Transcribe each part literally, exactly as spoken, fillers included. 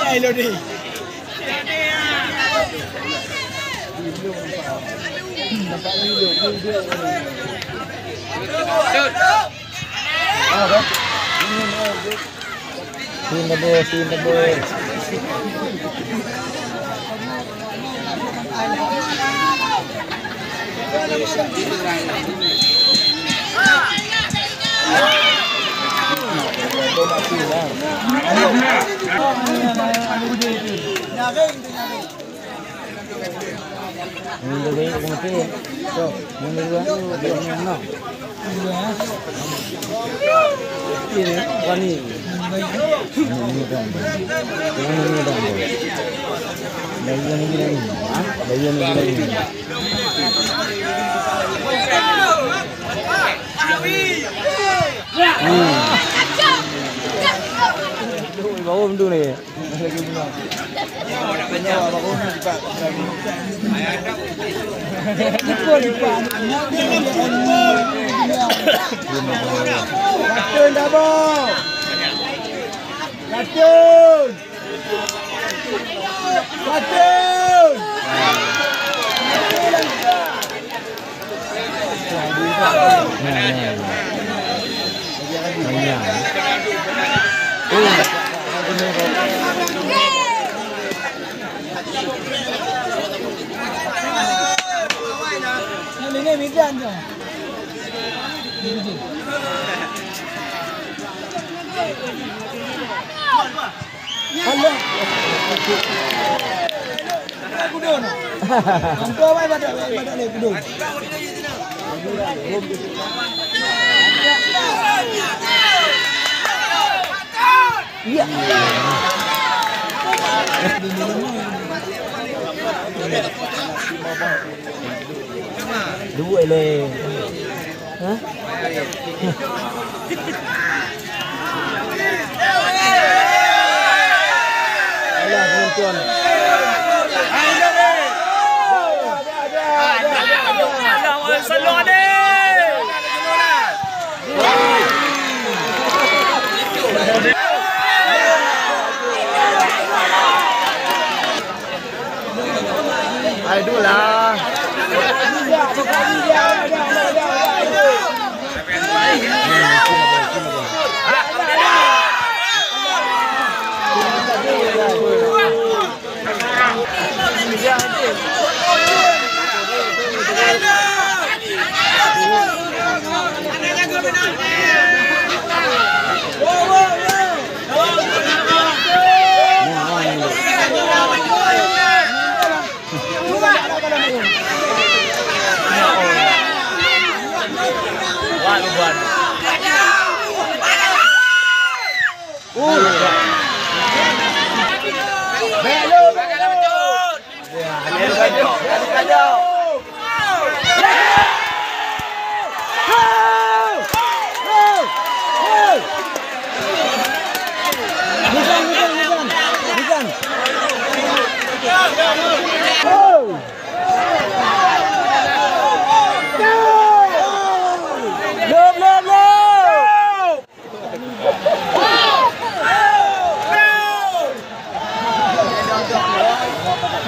Elodie. Sin double, sin double. Nyang leubeh baik aku mati. So, nyang leubeh baik aku mati. Ini, wani. Ini, ini, ini, ini. Dari yang ini, dari ini. Ha? Dari yang ini, dari ini. Hmm. Baru tu ni. Racun dah, Bang. Racun. Racun. Alah. Kudon. Angko bai badak, badak le kudon. Iya. Duek lé. Hah? Alah, penonton. Allahumma salli alaihi. Hai, dulah.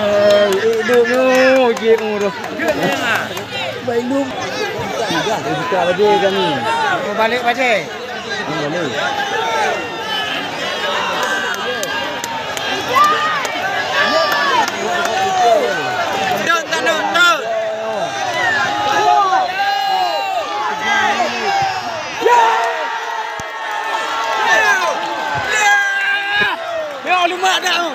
Hai, eh, duk nyoe, jép nyoe dah. Baik, dum. Tiga, tiga baje kami. Mau balik baje? Mau balik. Dun, dun, dun, dun. Ya, lumak dah.